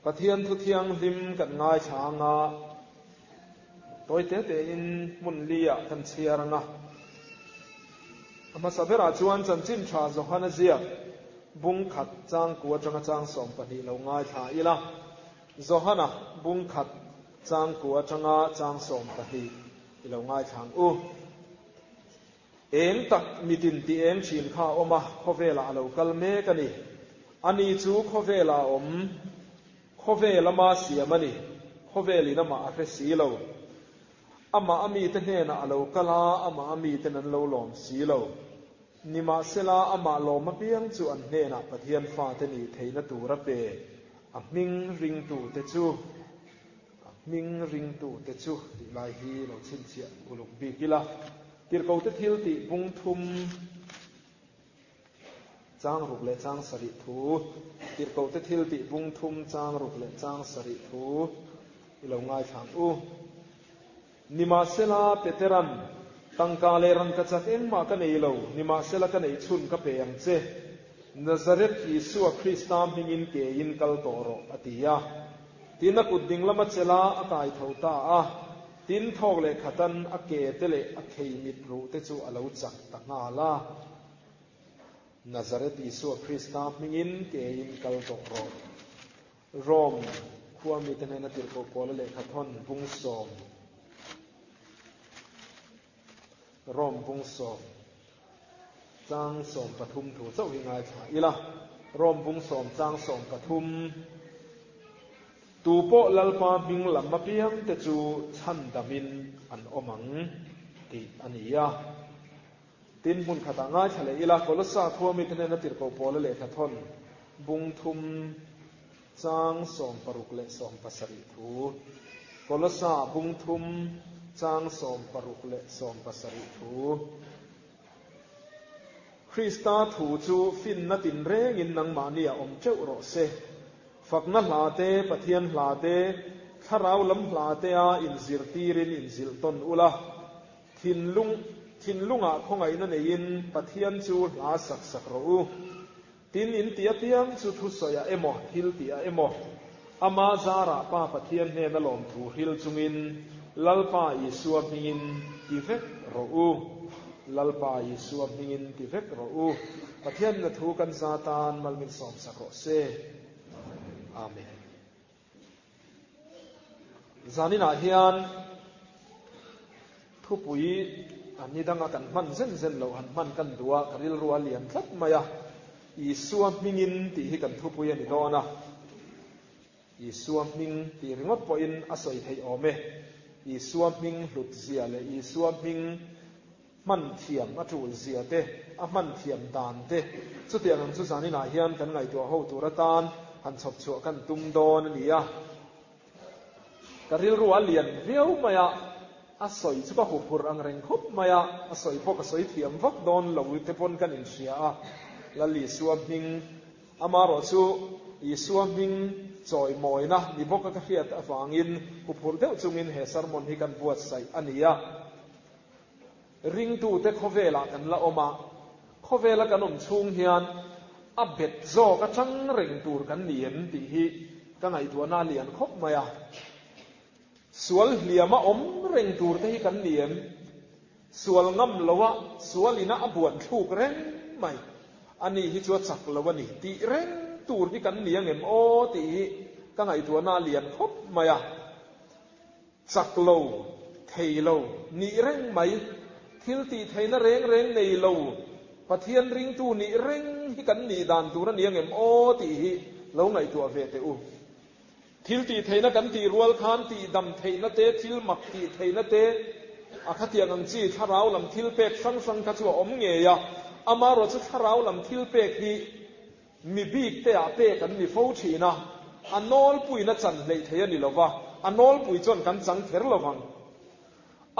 Pathian thu thianghlim kan ngaithla anga tawi te tein hmun li-ah kan chhiar anga. A hmasa berah chuan Chanchin Tha Johana ziak bung khat chang ku atanga chang 12 lo ngaithla ila. Johana bung khat chang ku atanga chang 12 i lo ngaithla ang u. Eng tak mitin ti eng thin kha a awm a, khawvelah a lo kal mek a ni. Ani chu khawvelah a awm, khawvel ama siam a ni, khawvelin amah a hre si lo. Amah a mite hnenah a lo kal a, amah a miten an lo lawm si lo. Nimahsela, amah lawm apiang chu an hnenah Pathian fate nih theihna tur a pe, a hming ringtute chu. A hming ringtute chu tih lai hi lo chhinchhiah uluk bik ila, Tirhkote thil tih bung thum chang ruk leh chang sarih thu, Tirhkote thil tih bung thum chang ruk leh chang sarih thu i lo ngaithla ang u. Nimahsela, Petera'n, Tangka leh rangkachak engmah ka nei lo, nimahsela ka neih chhun ka pe ang che. Nazareth Isua Krista hmingin keiin kal tawh rawh, a ti a. Tin, a kut ding lama chelh a, a kai tho ta a. Tin, thawk leh khatan a ke te leh a khei mit ruh te chu a lo chak ta nghal a. Nazareth Isua Krista hmingin keiin kal tawh rawh. Rome khua mite hnena tirhkoh Paula lehkha thawn bung sawm. Rome bung sawm chang 13 thu chauh hi ngaithla ila. Rome bung sawm chang 13 Tu pawh Lalpa hming lam apiang te chu chhandamin an awm ang tih a ni a. Tin, hmun khatah ngaithla leh ila, Kolossa khua mite hnena tirhkoh Paula lehkha thawn bung thum chang 60 leh 70 thu. Kolossa bung thum chang 60 leh 70 thu. Krista thu chu finna tinrengin nangmahni a awm teuh rawh se. Fakna hla te, Pathian hla te, thlarau lam hla tea inzirtirin inzilh tawn ula. Thinlung, thinlungah khawngaihna neiin Pathian chu hla sak sak rawh u. Tin, in ti apiang chu thusawiah emaw, thil tihah emaw, ama zarah Pa Pathian hnena lawmthu hril chungin Lalpa Isua hmingin ti vek rawh u. Lalpa Isua hmingin ti vek rawh u. Pathian na thu kan za tan mal min sawm sak rawh se. Amen. Zaninah hian thupui a ni danga kan hman zen zen loh han hman kan duh a, ka rilru a lian tlat mai a. Isua hmingin tih hi kan thupui a ni dawn a. Isua hming tih ringawt pawhin a sawi theih awm e. Isua hming hlut zia leh Isua hming hman thiam a tul zia te, a hman thiam dan te, chutiang ang chu zaninah hian kan ngaihtuah ho tur atan han chhawp chhuah kan tum dawn a ni a. Ka rilru a lian viau mai a, a sawi chu ka huphurh ang reng khawp mai a, a sawi pawh ka sawi thiam vak dawn lo te pawn kan inhria a, Lal Isua hming, amarawh chu Isua hming chawimawina ni bawka ka hriat avangin huphurh deuh chungin he sermon hi kan buatsaih a ni a. Ringtute khawvelah kan la awm a, khawvela kan awm chhung hian a bet zawk atang reng tur kan ni em tih hi ka ngaihtuahna a lian khawp mai a. Sual hliama awm reng tur te hi kan ni em? Sual ngam loa sual ina a buan thluk reng mai, ani hi chu a chak lo a ni tih reng tur hi kan ni angem aw tih hi ka ngaihtuahna a lian khawp mai a. Chak lo, thei lo, nih reng mai, thil tih theihna reng reng nei lo, Pathian ringtu nih reng hi kan nih dan tur a ni angem aw tih hi lo ngaihtuah ve teh u. Thil tih theihna kan tih rual khan tih dam theihna te, thil mak tih theihna te, a khatiang ang chi thlarau lam thil pek hrang hrang kha chu a awm ngei a, amaherawh chu thlarau lam thil pek hi Mi bik te ah pek an ni fo thin a, a nawlpuina chan hleih thei a ni lo va, a nawlpui chuan kan chang kher lo vang.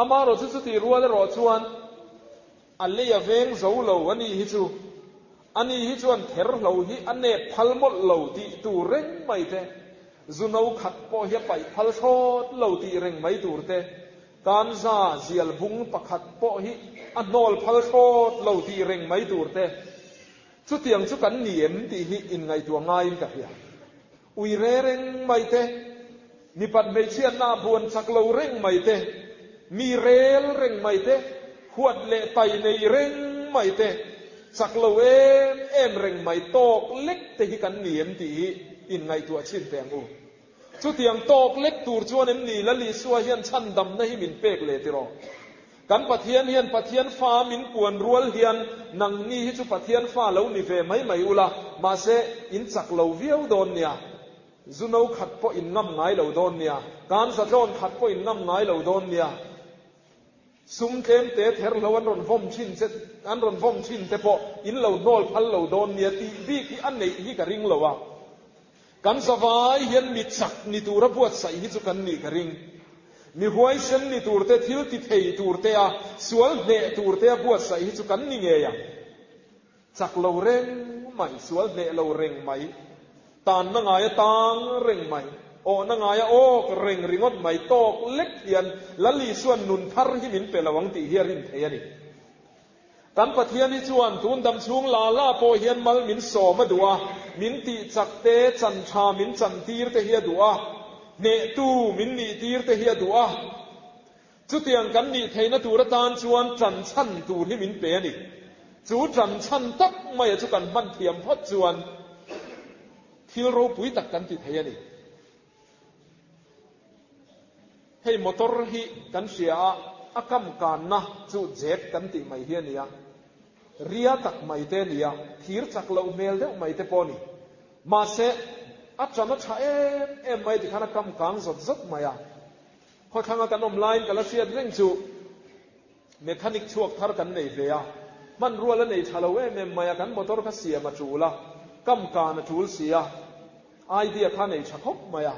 Amaherawh chu chutih rual erawh chuan a lei a veng zo lo a nih hi chu, a ni hi chuan ther hlo hi a nep phal mawlh lo tih tur reng mai te, zu no khat pawh hi a paih phal thlawt lo tih reng mai tur te, Kanza zial bung pakhat pawh hi a hnawl phal thlawt lo tih reng mai tur te. Chutiang chu kan ni em tih hi inngaihtuah ngaiin ka hria. Ui re reng mai te, mipat hmeichhiatna ah buan chak lo reng mai te, mi rel reng mai te, huat leh tai nei reng mai te, chak lo em em reng mai tawk lek te hi kan ni em tih hi inngaihtuah chhin teh ang u. Chutiang tawk lek tur chuan em ni Lal Isua hian chhandamna hi min pek leh tiraw? Kan Pathian hian Pathian fa min puan rual hian nangni hi chu Pathian fa lo ni ve mai mai ula, mahse in chak lo viau dawn nia. Zu no khat pawh in ngam ngai lo dawn nia. Kan zatlawn khat pawh in ngam ngai lo dawn nia. Sum tlem te ther hlo an rawn vawm thin che an rawn vawm thin te pawh in lo hnawl phal lo dawn nia tih bik hi a neih hi ka ring lo a. Kan zavai hian mi chak ni tura buatsaih hi chu kan nih ka ring. Mi huaisen ni tur te, thil ti thei tur te a, sual hneh tur te a buatsaih hi chu kan ni ngei ang. Chak lo reng mai, sual hneh lo reng mai, tanna ngaia tang reng mai, awhna ngaia awk reng ringawt mai tawk lek hian Lal Isua'n nun thar hi min pe lo ang tih hi a rin thei a ni. Kan Pathian hi chuan tun dam chhung la la pawh hian mal min sawm a duh a, min tih chak te, chan tha min chan tir te hi a duh a, hnehtu min nih tir te hi a duh a. Chutiang kan nih theihna tur atan chuan ṭan chhan tur hi min pe a ni. Chu ṭan chhan tak maia chu kan hman thiam phawt chuan thil ropui tak kan ti thei a ni. Hei motor hi kan hria a, a kam kanna chu jack kan tih mai hi a ni a. Ria tak mai te a ni a, thir chak loh hmel deuh mai te pawh a ni. Mahse, a ṭan a ṭha em em mai tikhan a kam kang zawt zawt mai a. Khawthlanga kan awm laiin ka la hriat reng chu mechanic chhuak thar kan nei ve a, hmanrua la nei tha lo em em mai a, kan motor kha siam a tul a, kam kan a tul si a, idea kha nei tha khawp mai a,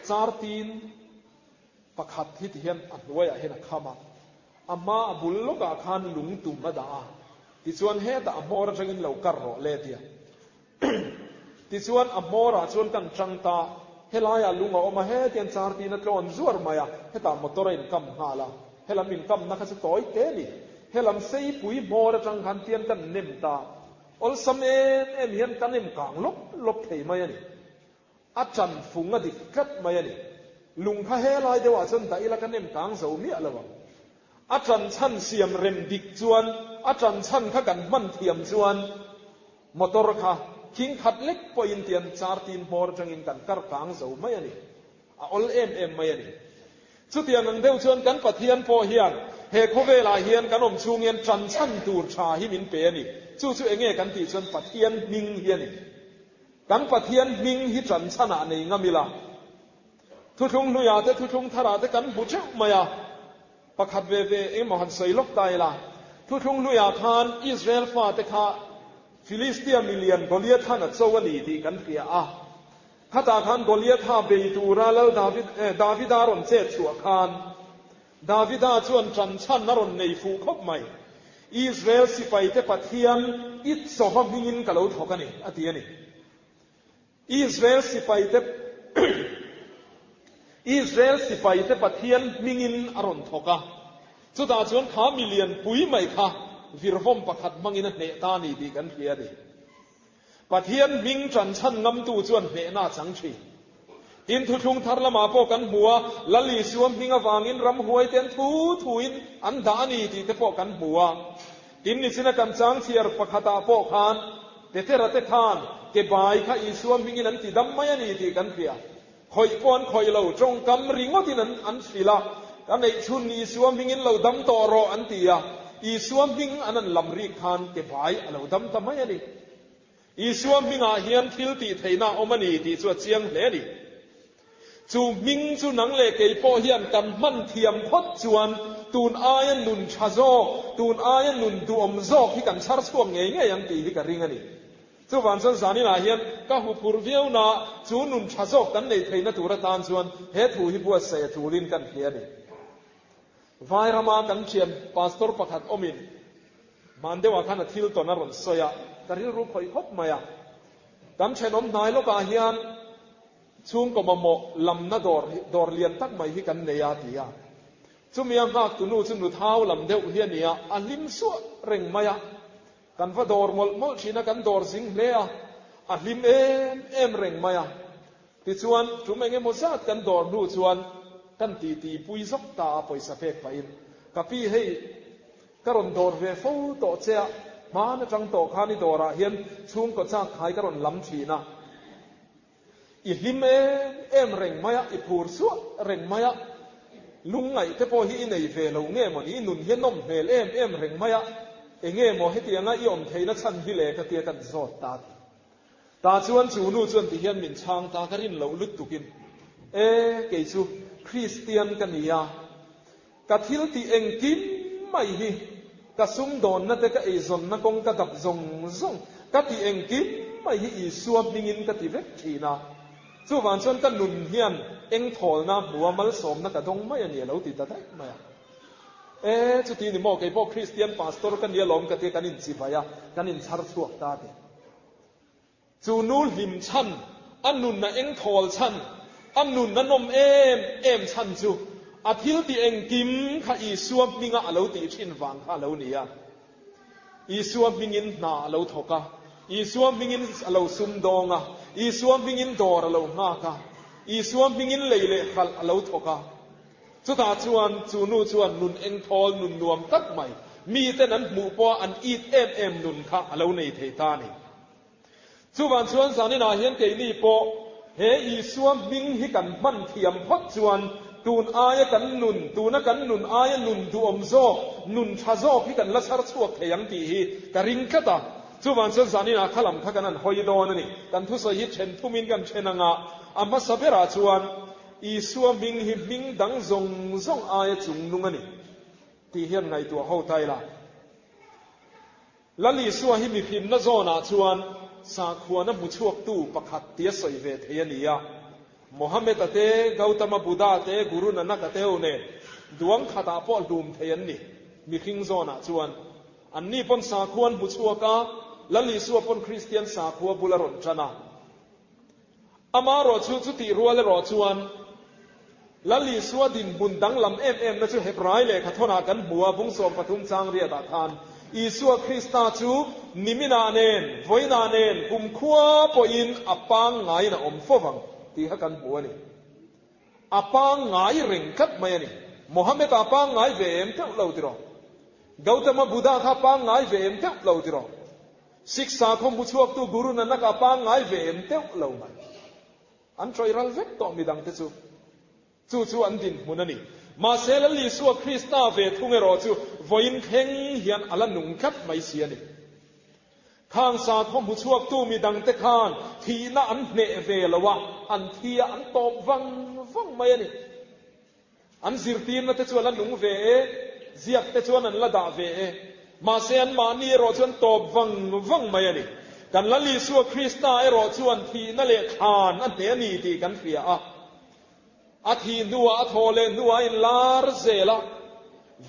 car tin pakhat hi ti hian a hnuaiah hian a kham a, a hma a bul lawkah khan lung tum a dah a, tichuan hetah a hmawr atangin lo kar rawh le tia. Tichuan a hmawrah chuan kan chang ta, helaiah lung a awm a, hetiang car tiin a tlawn zuar mai a, hetah motor a inkam nghal a, helam inkamna kha chu tawi te a ni. Helam seipui hmawr atang khan tian kan nem ta, awlsam em em hian kan nem kang lawp lawp thei mai a ni. A chan fung a dik tlat mai a ni. Lung kha helai deuhah chuan dah ila ka nem kang zo miah lo ang. A chan chhan siam rem dik chuan, a chan chhan kha kan hman thiam chuan, Motor kha khing khat lek pawhin tian car tin hmawr atangin kan kar kang zo mai a ni. A awl em em mai a ni. Chutiang ang deuh chuan kan Pathian pawh hian he khawvelah hian kan awm chhung hian tan chhan tur tha hi min pe a ni. Chu chu enge kan tih chuan Pathian hming hi a ni. Kan Pathian hming hi tan chhanah nei ngam ila. Thuthlung hluiah te thuthlung tharah te kan hmu theuh mai a. Pakhat ve ve engemaw han sawi lawk ta ila, Thuthlung hluiah khan Israel fate kha Filistia milian Goliath khan a cho a ni tih kan hria a. Khatah khan Goliatha bei tura Lal David, eh, Davida rawn chet chhuah khan Davida chuan ṭanchhan a rawn nei fuh khawp mai. Israel sipaite Pathian i chawva hmingin ka lo thawk a ni, a ti a ni. Israel sipaite Israel sipaite Pathian hmingin a rawn thawk a, chutah chuan kha milian pui mai kha virvawm pakhat hmangin a hneh ta a ni tih kan hria a ni. Pathian hming ṭanchhan ngamtu chuan hnehna a chang ṭhin. Tin, thuthlung thar lamah pawh kan hmu a, Lal Isua hming avangin ramhuaite an thu thuin an dah a ni tih te pawh kan hmu a. Tin, nichina kan chang chhiar pakhatah pawh khan Petera te khan ke bai kha Isua hmingin an ti dam mai a ni tih kan hria. Khawih pawh an khawih lo, tawngkam ringawtin an an hrilh a, Ka neih chhun Isua hmingin lo dam tawh rawh an ti a. Isua hming an an lam rik khan ke bai a lo dam ta mai a ni. Isua hmingah hian thil tih theihna a awm a ni tih chu a chiang hle a ni. Chu hming chu nang leh kei pawh hian kan hman thiam phawt chuan tun aia nun tha zawk, tun aia nun duhawm zawk hi kan chhar chhuak ngei ngei ang tih hi ka ring a ni. Chuvang chuan zaninah hian ka huphurh viau na chu nun tha zawk kan nei theihna tur atan chuan he thu hi buatsaih a tulin kan hria a ni. Vairama kan thian pastor pakhat awmin hman deuhah khan a thil tawn a rawn sawi a, ka rilru khawih khawp mai a. Kan thenawm hnai lawkah hian Chhungkaw mamawh lamna dawr dawr lian tak mai hi kan nei a, ti a. Chumi a nghaktu nu chu nuthau lam deuh hi a ni a, a hlim suah reng mai a. Kan va dawr mawlh mawlh thin a, kan dawr zing hle a, a hlim em em reng mai a. Tichuan, tum eng emaw zat kan dawr hnu chuan kan titi pui zawk ta a pawisa pek pahin, Ka pi hei, ka rawn dawr ve fo tawh che a, hman atang tawh khan i dawrah hian chhungkaw chak khai ka rawn lam thin a. I hlim em em reng mai a, i phur suah reng mai a, lungngaih te pawh hi i nei ve lo nge maw ni, i nun hi a nawm hmel em em reng mai a, enge maw hetianga i awm theihna chhan hi le ka tia kan zawt ta ti. Tah chuan chu nu chuan ti hian min chhang ta ka rin loh lutukin, E, kei chu Kristian ka ni a, ka thil tih engkim mai hi ka sumdawnna te ka eizawnna kawng ka dap zawng zawng, ka tih engkim mai hi Isua hmingin ka ti vek thin a, chuvang chuan ka nun hian engthawlna hmua malsawmna ka dawng mai a ni a lo ti ta daih mai a. E, chuti ni maw, kei pawh Kristian pastor ka ni alawm ka tia kan inchibai a, kan inchhar chhuak ta ti. Chu nu hlim chhan, a nun a eng thawl chhan, a nun a nawm em em chhan chu a thil tih engkim kha Isua hminga a lo tih thin vang kha a lo ni a. Isua hmingin hna a lo thawk a, Isua hmingin a lo sumdawng a, Isua hmingin dawr a lo nghak a, Isua hmingin lei leh hralh a lo thawk a. Chutah chuan chu nu chuan nun engthawl, nun nuam tak mai, miten an hmuh pawha an it em em nun kha a lo nei thei ta a ni. Chuvang chuan zaninah hian keini pawh he Isua hming hi kan hman thiam phawt chuan tun aia kan nun, tuna kan nun aia nun duhawm zawk, nun tha zawk hi kan la chhar chhuak thei ang tih hi ka ring tlat a. Chuvang chuan zaninah kha lam kha kan han hawi dawn a ni. Kan thusawi hi then thumin kan then ang a, a hmasa berah chuan Isua hming hi hming dang zawng zawng aia chungnung a ni tih hian ngaihtuah ho ta ila. Lal Isua hi mihrimna zawnah chuan sakhuana hmu chhuaktu pakhat tia sawi ve thei a ni a. Mohammed-a te, Gautama Buddha te, Guru Nanak-a te ho nen duang khatah pawh hlum thei an ni mihring zawnah chuan. Anni pawn sakhua an hmu chhuak a, Lal Isua pawn Kristian sakhua bul a rawn tan a. Amaherawh chu chutih rual erawh chuan Lal Isua dinhmun danglam em emna chu Hebrai lehkha thawnah kan hmu a, bung 13 chang riatah khan Isua Krista chu niminah nen, vawiinah nen, kumkhua pawhin a pangngaiin a awm fo vang tih kha kan hmu a ni. A pangngai reng tlat mai a ni. Mohammed-a pangngai ve em teuh lo tiraw? Gautama Buddha kha pangngai ve em teuh lo tiraw? Sikh sakhaw hmu chhuaktu Guru Nanak a pangngai ve em teuh lo mai. An tawih ral vek tawh midangte chu. Chu chu an dinhmun a ni. Mahse Lal Isua Krista ve thung erawh chu vawiin thleng hian a la nung tlat mai si a ni. Khang sakhaw hmu chhuaktu midangte khan thihna an hneh ve lo a, an thi a, an tawp vang vang mai a ni. An zirtirna te chu a la nung ve e, ziak te chuan an la dah ve e. Mahse anmahni erawh chuan tawp vang vang mai a ni. Kan Lal Isua Krista erawh chuan thihna leh thlan a hneh a ni tih kan hria a. A thih hnuah a thaw leh hnuah a inlar zel a,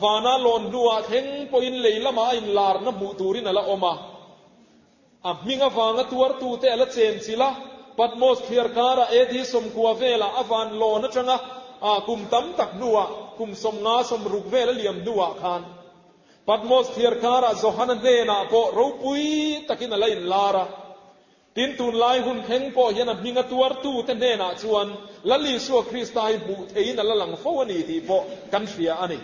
vana lawn hnuah thleng pawhin lei lamah a inlarna hmuh turin a la awm a. A hming avanga tuartute a la chen chilh a, Patmos thliar karah AD 90 velah a van lawn atanga kum tam tak hnuah, kum 50 60 vel a liam hnuah khan Patmos thliar karah Johana hnenah pawh ropui takin a la inlar a. Tin, tunlai hun thleng pawh hian a hminga tuartute hnenah chuan Lal Isua Krista hi hmuh theihin a la lang fo a ni tih pawh kan hria a ni.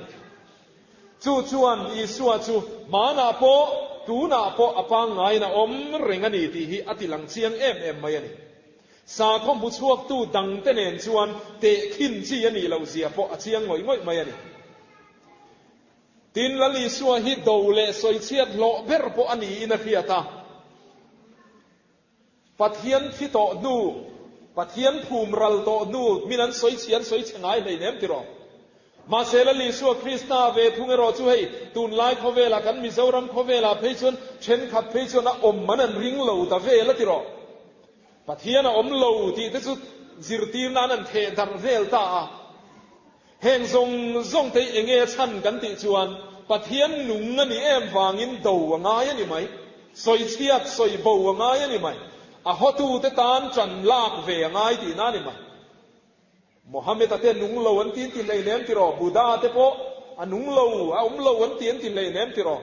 Chu chuan Isua chu hmanah pawh, tunah pawh a pangngaiin a awm reng a ni tih hi a ti lang chiang em em mai a ni. Sakhaw hmu chhuaktu dangte nen chuan tehkhin chi a nih loh zia pawh a chiang ngawih ngawih mai a ni. Tin, Lal Isua hi do leh sawichhiat hlawh ber pawh a niin a hriat a. Pathian thi tawh hnu, Pathian phum ral tawh hnu min an sawi chhi an sawi chhe ngai hlei nem tiraw? Mahse Lal Isua Krista ve thung erawh chu hei tunlai khawvelah kan Mizoram khawvelah phei chuan thenkhat phei chuan a awm an an ring lo ta vel a tiraw? Pathian a awm lo tih te chu zirtir nan an theh darh vel ta a. Heng zawng zawng te hi enge a chhan kan tih chuan Pathian nung a nih em vangin do a ngai a ni mai. Sawichhiat, sawi bo a ngai a ni mai. A hawtute tan ṭan lak ve a ngai tihna a ni mai. Mohammed-a te nung lo an ti an ti hleinem tiraw? Buddha te pawh a nung lo, a awm lo an ti an ti hleinem tiraw?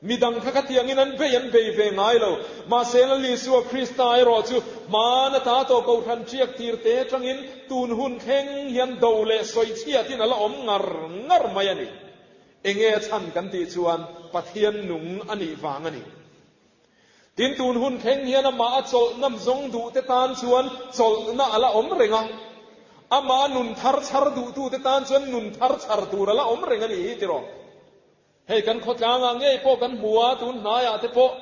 Midang kha khatiangin an bei an bei ve ngai lo. Mahse Lal Isua Krista erawh chu Hmaan ata tawh Kohhran ṭiak tir te aṭangin tun hun thleng hian do leh sawichhiatin a la awm ngar ngar mai a ni. Enge a chhan kan tih chuan Pathian nung a nih vang a ni. Tin, tun hun thleng hian amah a chawlhna zawng duhte tan chuan chawlhna a la awm reng a, amah a nun thar chhar duhtute tan chuan nun thar chhar tur a la awm reng a nih hi tiraw? Hei kan khawtlangah ngei pawh kan hmu a, tun hnaiah te pawh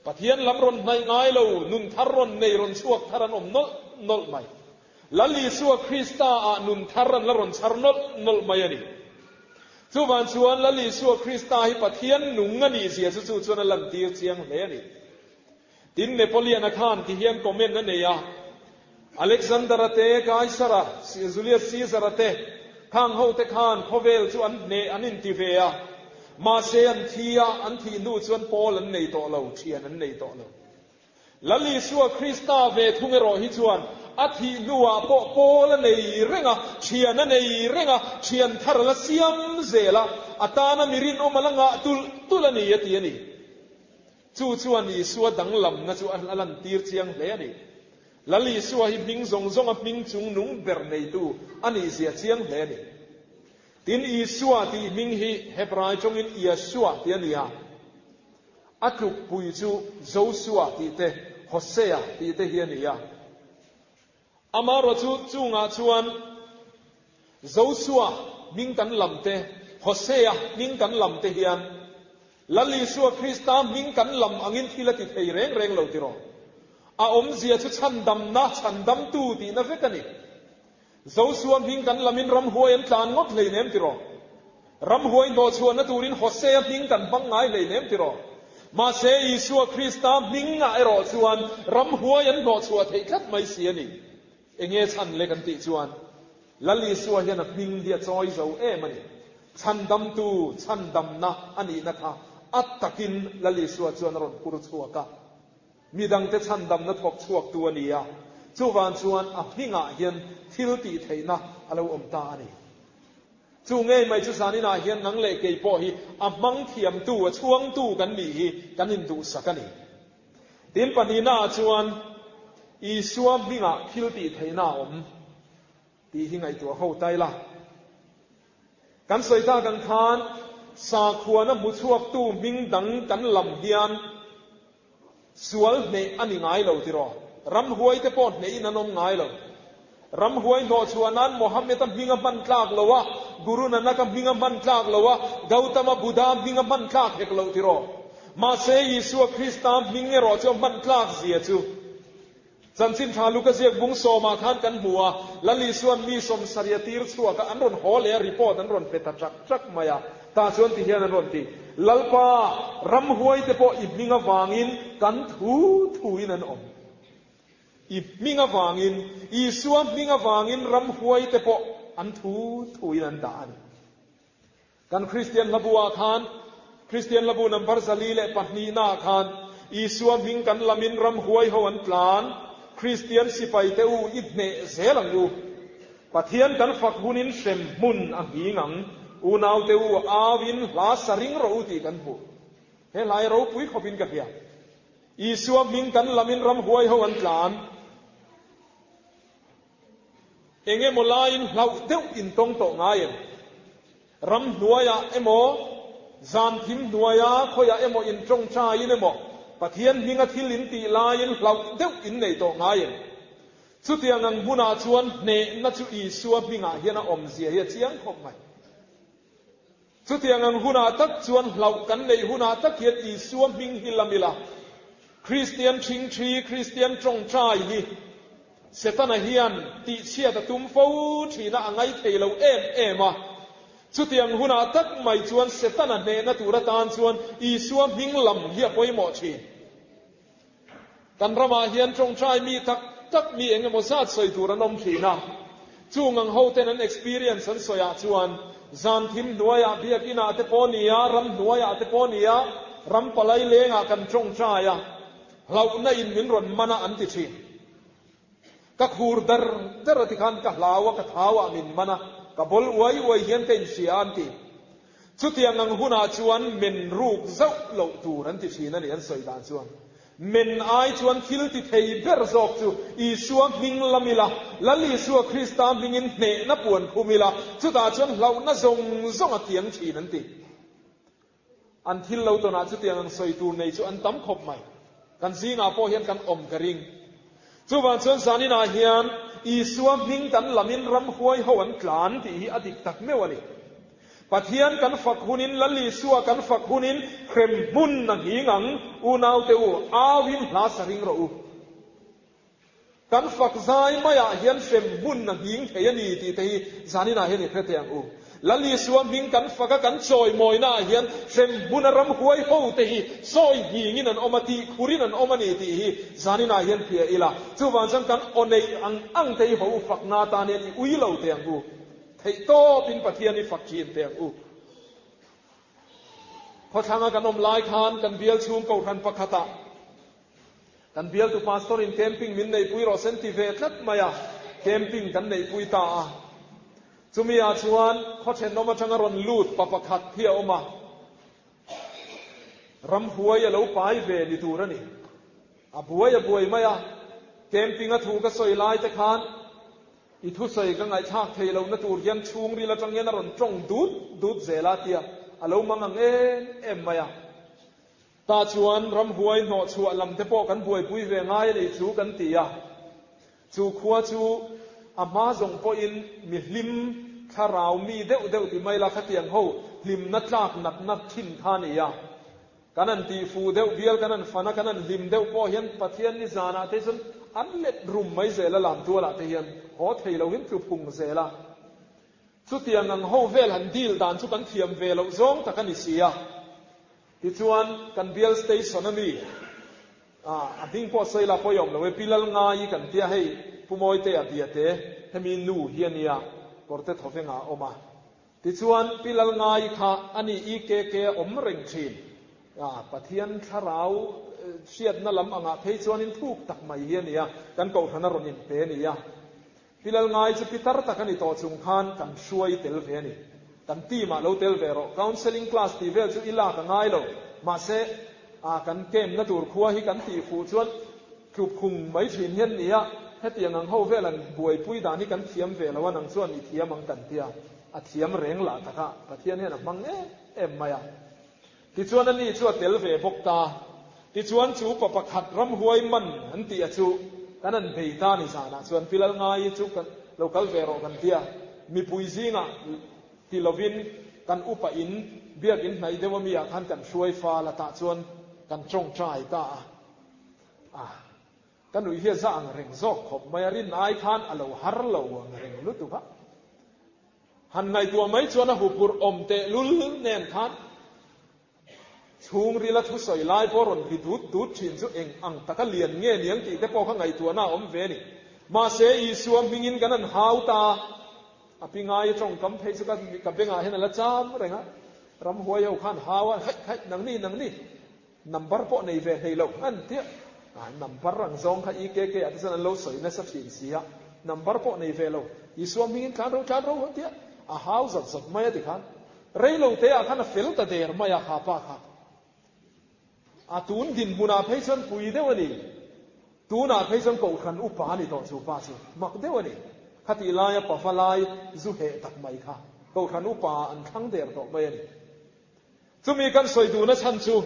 Pathian lam rawn hnaih ngai lo, nun thar rawn nei rawn chhuak thar an awm nawlh nawlh mai. Lal Isua Krista ah nun thar an la rawn chhar nawlh nawlh mai a ni. Chuvang chuan Lal Isua Krista hi Pathian nung a nih zia chu chu chuan a lantir chiang hle a ni. Tin, Napoleon-a khan ti hian comment a nei a, Alexander-a te, Kaisara, Julius Caesar-a te, khang ho te khan khawvel chu an hneh an inti ve a, mahse an thi a, an thih hnu chuan Paul an nei tawh lo, thian an nei tawh lo. Lal Isua Krista ve thung erawh hi chuan a thih hnuah pawh pawl a nei reng a, thian a nei reng a, thian thar a la siam zel a, a tana mi rinawm a la ngah tulh tulh a ni a ti a ni. Chu chuan Isua danglamna chu a lantir chiang hle a ni. Lal Isua hi hming zawng zawnga hming chung nung ber neitu a nihzia chiang hle a ni. Tin, Isua tih hming hi Hebrai tawngin Yeshua tih a ni a. A tlukpui chu Josua tih te, Hosea tih te hi a ni a. Amaherawhchu chungah chuan Josua hming kan lam te, Hosea hming kan lam te hian Lal Isua Krista hming kan lam angin thil a ti thei reng reng lo tiraw? A awmzia chu chhandamna, chhandamtu tihna vek a ni. Josua hming kan lamin ramhuai an tlan ngawt hleinem tiraw? Ramhuai hnawhchhuahna turin Hosea hming kan hmang ngai hleinem tiraw? Mahse Isua Krista hmingah erawh chuan ramhuai an hnawhchhuah theih tlat mai si a ni. Enge chhan le kan tih chuan Lal Isua hian a hming hi a chawi zo em a ni. Chhandamtu chhandamna a nihna kha a takin Lal Isua chuan a rawn phur chhuak a. Mi dangte chhandamna thawk chhuaktu a ni a, chuvang chuan a hmingah hian thil tih theihna a lo awm ta a ni. Chu ngei mai chu zaninah hian nang leh kei pawh hi a hmang thiamtu, a chhuangtu kan nih hi kan induhsak a ni. Tin, pahnihnaah chuan Isua hmingah thil tih theihna a awm tih hi ngaihtuah ho ta ila. Kan sawi tak ang khan sakhuana hmuchhuaktu hming dang kan lam hian Sual hneh a ni ngai lo tiraw? Ramhuai te pawh hnehin an awm ngai lo. Ramhuai hnawhchhuah nan Mohammed-a hming a hman tlak lo a, Guru Nanak-a hming a hman tlak lo a, Gautama Buddha hming a hman tlak hek lo tiraw? Mahse Isua Krista hming erawh chu a hman tlak zia chu Chanchin Tha Luka ziak bung sawmah khan kan hmu a, Lal Isua'n mi sawmsarih a tir chhuak a, an rawn haw leh a, report an rawn pe ta ṭak ṭak mai a. Tah chuan ti hian an rawn ti, Lalpa, ramhuaite pawh i hming avangin kan thu thuin an awm. I hming avangin, Isua hming avangin ramhuaite pawh an thu thuin an dah a ni. Kan Kristian hlabu-ah khan, Kristian hlabu number 402-naah khan, Isua hming kan lamin ramhuai ho an tlan, Kristian sipaite u i hneh zel ang u. Pathian kan fak hunin hrem hmun a nghing ang, unaute u auin hla sa ring rawh u tih kan hmu. He hla hi ropui khawpin ka hria. Isua hming kan lamin ramhuai ho an tlan. Eng emaw laiin hlauh deuh intawng tawh ngai em? Ram hnuaiah emaw, zan thim hnuaia khawiah emaw intawngtaiin emaw, Pathian hminga thil intih laiin hlauh deuh innei tawh ngai em? Chutiang ang hmunah chuan hnehna chu Isua hmingah hian a awmzia hi a chiang khawp mai. Chutiang ang hunah tak chuan hlauh kan neih hunah tak hian Isua hming hi lam ila, Kristian ṭhingṭhi, Kristian ṭawngṭai hi Setana hian tihchhiat a tum fo ṭhina a ngai thei lo em em a. Chutiang hunah tak mai chuan Setana hnehna tur atan chuan Isua hming lam hi a pawimawh ṭhin. Kan ramah hian ṭawngṭai mi tak tak mi eng emaw zat sawi tur an awm ṭhin a. Chung ang hoten an experience an sawiah chuan zan thim hnuaiah biakinah te pawh nia, ram hnuaiah te pawh nia, ram palai lengah kan ṭawngṭai a, hlauhna in min rawn man a an ti ṭhin. Ka khur dar dar a tikhan ka hlau a, ka thauah min man a, ka bawl uai uai hian ka inhria a an ti. Chutiang ang hunah chuan men ruk zauh loh tur an ti thin a ni an sawi dan chuan. Men ai chuan thil ti thei ber zawk chu Isua hming lam ila, Lal Isua Krista hmingin hnehna puan khum ila, chutah chuan hlauhna zawng zawng a kiang thin an ti. An thil lo tawnah chutiang ang sawi tur nei chu an tam khawp mai. Kan zingah pawh hian kan awm ka ring. Chuvang chuan zaninah hian Isua hming kan lamin ramhuai ho an tlan tih hi a dik tak meuh a ni. Pathian kan fak hunin, Lal Isua kan fak hunin hrem hmun a nghing ang, unaute u, auin hla sa ring rawh u. Kan fak zai maiah hian hrem hmun a nghing thei a ni tih te hi zaninah hian i hre teh ang u. Lal Isua hming kan fak a kan chawimawinaah hian hrem hmun a ram huai ho te hi sawi nghingin an awm a, tih khurin an awm a ni tih hi zaninah hian hria ila. Chuvang chuan kan aw neih ang ang te hi ho u fakna atan hian i ui lo teh ang u. Theih tawpin Pathian i fak thin teh ang u. Khawthlanga kan awm lai khan kan bial chhung kohhran pakhatah kan bialtu pastor in camping min neihpui rawh sen ti ve tlat mai a, camping kan neihpui ta a. Chumi ah chuan khaw thenawm atanga rawn lut pa pakhat hi a awm a, ramhuai a lo pai ve ni tur a ni. A buai a buai mai a, camping a thu ka sawi lai te khan I thusawi ka ngaihthlak thei lohna tur hian chhungril atang hian a rawn tawng dut dut zel a tia a lo mang ang em em mai a. Tah chuan ramhuai hnawhchhuah lam te pawh kan buaipui ve ngai a nih chu kan ti a. Chu khua chu a hma zawng pawhin mi hlim thlarau mi deuh deuh ti mai la khatiang ho hlimna tlak natna thin kha a ni a. Kan han tih fuh deuh bial, kan han fan a, kan han hlim deuh pawh hian Pathian ni zanah te chuan an let rum mai zel a, lam tualah te hian haw thei lo in tlu phung zel a. Chutiang ang ho vel han deal dan chu kan thiam ve loh zawng tak a ni si a. Tichuan kan bial station a mi, a hming pawh sawi la pawi awm lo e, Pi Lalngai kan tia hei Pu Mawitea biate hemi nu hi a nia, kawrte thawvengah a awm a. Tichuan, Pi Lalngai kha a ni EKK a awm reng thin. A, Pathian thlarau hriatna lam angah phei chuanin thuk tak mai hi a ni a, kan kohhran a rawn inpe a ni a. Pi Lalngai chu pitar tak a ni tawh chung khan kan hruai tel ve a ni. Kan team ah lo tel ve rawh. Counselling class tih vel chu i lak a ngai lo. Mahse, a, kan camp na tur khua hi kan tih fuh chuan tlu phung mai thin hian ni a, hetiang ang ho vel an buaipui dan hi kan thiam ve lo a, nang chuan i thiam ang kan tia. A thiam reng lah tak a, Pathian hian a hmang em em mai a. Tichuan a ni chu a tel ve bawk ta. Tichuan chu pa pakhat ramhuai man an tih a chu kan han bei ta ni zanah chuan Pi Lalngaii chu kan lo kal ve rawh kan tia. Mipui zingah ti lovin kan upa in biakin hnaih deuh ami ah khan kan hruai fal a tah chuan kan tawngtai ta a. A. Ka nuih hi a za ang reng zawk khawp mai a, rin ai khan a lo har lo ang reng lutuk a. Han ngaihtuah mai chuan a huphurh awm teh lul nen khan chhungrila thusawi lai pawh rawn ri dut dut thin chu eng ang taka lian nge niang tih te pawh kha ngaihtuahna a awm ve a ni. Mahse Isua hmingin kan han hau ta a, a pi ngai tawngkam phei chu ka bengah hian a la cham reng a, ramhuai ho khan hau a, haih haih nangni nangni. Number pawh nei ve hlei loh an tia. A number ang zawng kha EKK ah te chuan an lo sawi nasa thin si a. Number pawh nei ve lo. Isua hmingin tlan ro tlan ro an tia. A hau zat zat mai a ti khan. Rei lo te ah khan a fel ta der mai a kha pa kha. A tun dinhmunah phei chuan pui deuh a ni. Tunah phei chuan kohhran upa a ni tawh chu pa chu. Mak deuh a ni. Khatih laia pafa lai zu heh tak mai kha. Kohhran upa an thlang der tawh mai a ni. Chumi kan sawi duhna chhan chu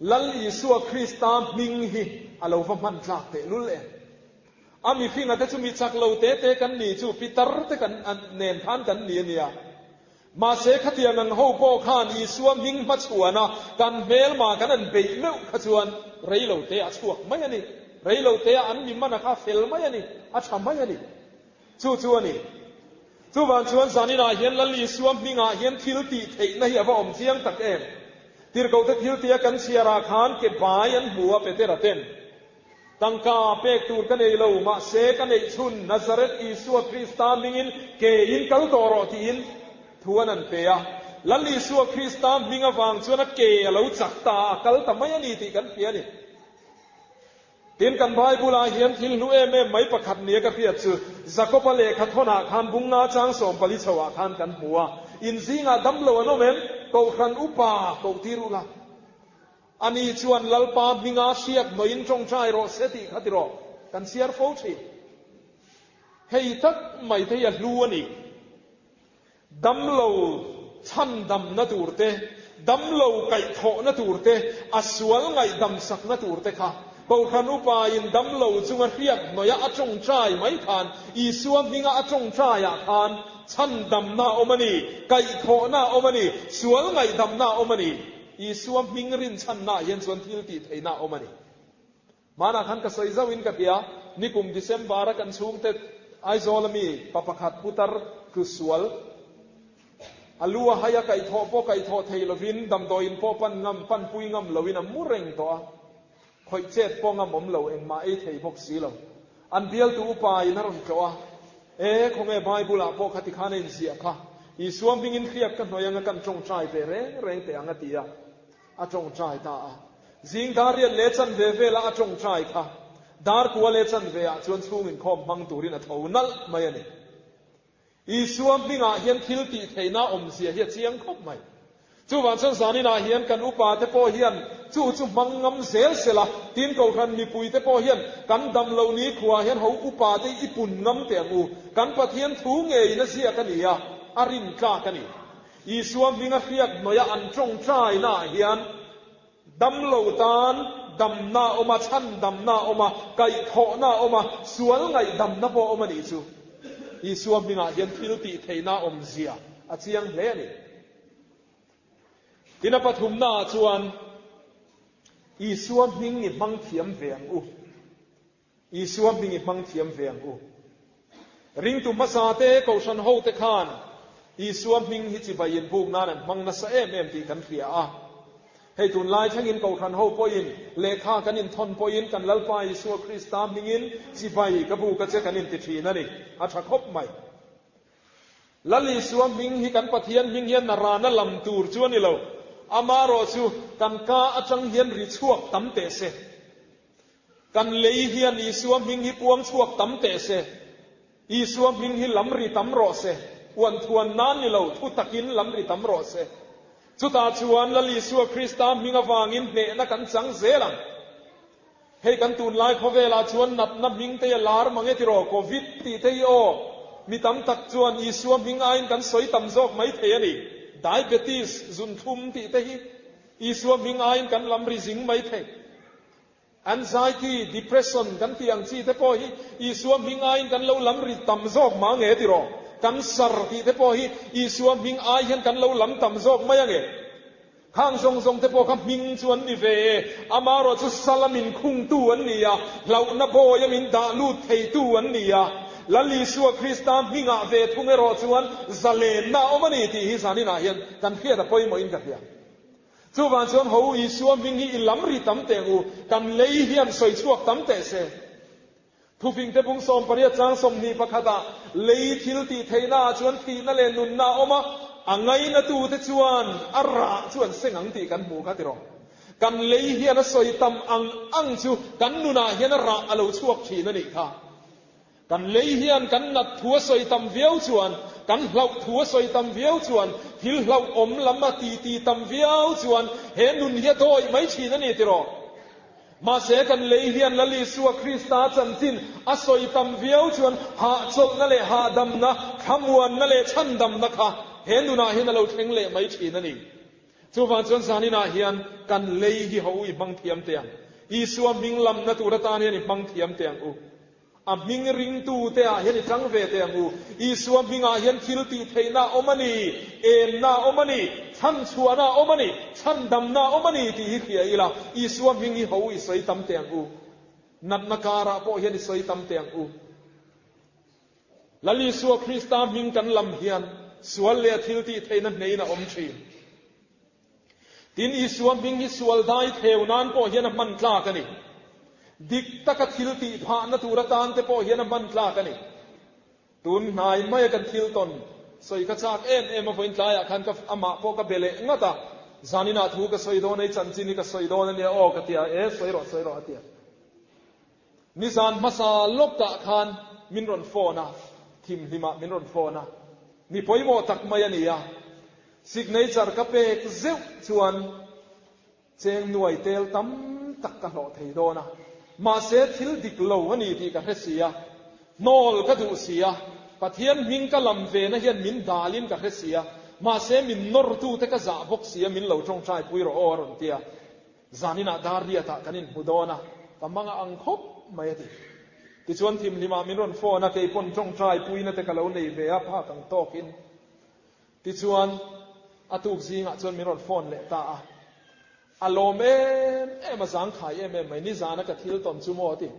Lal Isua Krista hming hi a lo va hman tlak teh lul em? A mihringa te chu mi chak lo te te kan ni chu pitar te kan nen khan kan ni a nia. Mahse khatiang ang ho pawh khan Isua hming hmachhuana kan hmelma kan an beih meuh kha chuan rei lo te a chhuak mai a ni. Rei lo te ah an mi man a kha fel mai a ni, a tha mai a ni. Chu chu a ni. Chuvang chuan zaninah hian Lal Isua hmingah hian thil tih theihna hi a va awm chiang tak em? Tirhkohte thil tia kan chhiarah khan ke bai an hmu a Petera ten, Tangka pek tur ka nei lo, mahse ka neih chhun Nazareth Isua Krista hmingin ke in kal tawh rawh tiin thu an an pe a. Lal Isua Krista hming avang chuan a ke a lo chak ta a, a kal ta mai a ni tih kan hria a ni. Tin, kan Bible-ah hian thil hlu em em mai pakhat nia ka hriat chu, Jakoba lehkha thawnah khan bunga chang 14 chhoah khan kan hmu a, In zingah damlo an awm em? Kohhran upa koh tir ula. Ani chuan Lalpa hminga hriak hnawhin ṭawngṭai rawh se tih kha ti rawh, kan chhiar fo ṭhin. Hei tak mai te hi a hlu a ni. Damlo chhandamna tur te, damlo kaihthawhna tur te, a sual ngaihdamsakna tur te kha Kohhran upain damlo chunga hriak hnawih a tawngtai mai khan, Isua hminga a tawngtaiah khan chhandamna a awm a ni, kaihthawhna a awm a ni, sual ngaihdamna a awm a ni. Isua hming rinchhannaah hian chuan thil tih theihna a awm a ni. Hmanah khan ka sawi zauhin ka hria, nikum December-a kan chhungte Aizawl ami pa pakhat putar tlu sual, a lu a hai a kaihthawh pawh kaihthawh thei lovin damdawiin pawh pan ngam, panpui ngam loin a mu reng tawh a, khawih chet pawh ngam awm lo, engmah ei thei bawk si lo. An bialtu upa in a rawn tlawh a, E, khawnge Bible-ah pawh khati khan a inziah kha, Isua hmingin hriak ka hnawih anga kan tawngtai ve reng reng teh ang a ti a. A tawngtai ta a. Zing dar riat leh chanve vela a tawngtai kha dar kua leh chanve ah chuan chhung inkhawm hmang turin a tho nalh mai a ni. Isua hmingah hian thil tih theihna awmzia hi a chiang khawp mai. Chuvang chuan zaninah hian kan upa te pawh hian chu chu hmang ngam zel sela, tin Kohhran mipui te pawh hian kan dam loh ni khuaah hian ho upa te i pun ngam teh ang u. Kan Pathian thu ngeiin a ziak a ni a, a rintlak a ni. Isua hminga hriak hnawih a an tawngtainaah hian damlo tan damna a awm a, chhandamna a awm a, kaihthawhna a awm a, sual ngaihdamna pawh a awm a nih chu. Isua hmingah hian thil tih theihna awmzia a chiang hle a ni. Tin a pathumnaah chuan Isua hming i hmang thiam ve ang u. Isua hming i hmang thiam ve ang u. Ringtu hmasa te, Kohhran ho te khan Isua hming hi chibai inbuk nan an hmang nasa em em tih kan hria a. Hei tunlai thlengin Kohhran ho pawhin lehkha kan inthawn pawhin kan Lalpa Isua Krista hmingin chibai ka buk a che kan inti thin a ni. A tha khawp mai. Lal Isua hming hi kan Pathian hming hian narana lam tur chu a ni lo. Amaherawhchu kan ka atang hian ri chhuak tam teh se. Kan lei hian Isua hming hi puang chhuak tam teh se. Isua hming hi lam ri tam rawh se. Uan thuan nan ni lo, thu takin lam ri tam rawh se. Chutah chuan Lal Isua Krista hming avangin hnehna kan chang zel ang. Hei kan tunlai khawvelah chuan natna hming te hi a lar mang e tiraw, Covid tih te hi aw. Mi tam tak chuan Isua hming aiin kan sawi tam zawk mai thei a ni. Diabetes, zunthlum tih te hi Isua hming aiin kan lam ri zing mai thei. Anxiety, depression kan tih ang chi te pawh hi Isua hming aiin kan lo lam ri tam zawk mah nge tiraw? Kan sar tih te pawh hi Isua hming ai hian kan lo lam tam zawk mai ange? Khang zawng zawng te pawh kha hming chu an ni ve e, amaherawh chu sala min khungtu an ni a, hlauhna bawia min dah lut theitu an ni a. Lal Isua Krista hmingah ve thung erawh chuan zalenna a awm a ni tih hi zaninah hian kan hriat a pawimawhin ka hria. Chuvang chuan ho Isua hming hi i lam ri tam teh ang u, kan lei hian sawi chhuak tam teh se. Thufingte bung 18 chang 21 ah lei thil tih theihna ah chuan thihna leh nunna a awm a, a ngainatute chuan a rah chu an seng ang tih kan hmuh kha tiraw. Kan lei hian a sawi tam ang ang chu kan nunah hian a rah a lo chhuak thin a nih kha. Kan lei hian kan nat thu a sawi tam viau chuan, kan hlauh thu a sawi tam viau chuan, thil hlauhawm lam a titi tam viau chuan he nun hi a dawih mai thin a ni tiraw? Mahse kan lei hian Lal Isua Krista chanchin a sawi tam viau chuan hahchawlhna leh hahdamna, thlamuanna leh chhandamna kha he nunah hian a lo thleng leh mai thin a ni. Chuvang chuan zaninah hian kan lei hi ho i hmang thiam teh ang. Isua hming lamna tur atan hian i hmang thiam teh ang u. A hming ringtute ah hian i tang ve teh ang u. Isua hmingah hian thil tih theihna a awm a ni, enna a awm a ni, chhanchhuahna a awm a ni, chhandamna a awm a ni tih hi hria ila, Isua hming hi ho i sawi tam teh ang u. Natna karah pawh hian i sawi tam teh ang u. Lal Isua Krista hming kan lam hian sual leh a thil tih theihna hneiin a awm thin. Tin, Isua hming hi sual dai theu nan pawh hian a hman tlak a ni. Dik taka thil tih phahna tur atan te pawh hian a hman tlak a ni. Tun hnai maia kan thil tawn sawi ka chak em em a, vawiin tlaiah khan ka amah pawh ka be leh ngat a, zaninah thu ka sawi dawn a, i chanchin hi ka sawi dawn a nia aw ka ti a, e sawi rawh sawi rawh a ti a. Nizan hmasa lawkah khan min rawn phone a, thimhlimah min rawn phone a, mi pawimawh tak mai a ni a, Signature ka pek zeuh chuan Cheng nuai tel tam tak ka hlawh thei dawn a, mahse thil dik lo a ni tih ka hre si a, hnawl ka duh si a, Pathian hming ka lam ve na hian min dalin ka hre si a, mahse min nawrtute ka zah bawk si a, min lo tawngtai pui rawh aw a rawn ti a. Zaninah dar riatah kan inhmu dawn a, ka mang a ang khawp mai a ti. Tichuan thimhlimah min rawn phone a, keipawn tawngtai puina te ka lo nei ve a, phak ang tawkin. Tichuan, a tuk zingah chuan min rawn phone leh ta a. A lawm em em, a zangkhai em em mai. Nizana ka thil tawn chu maw a ti.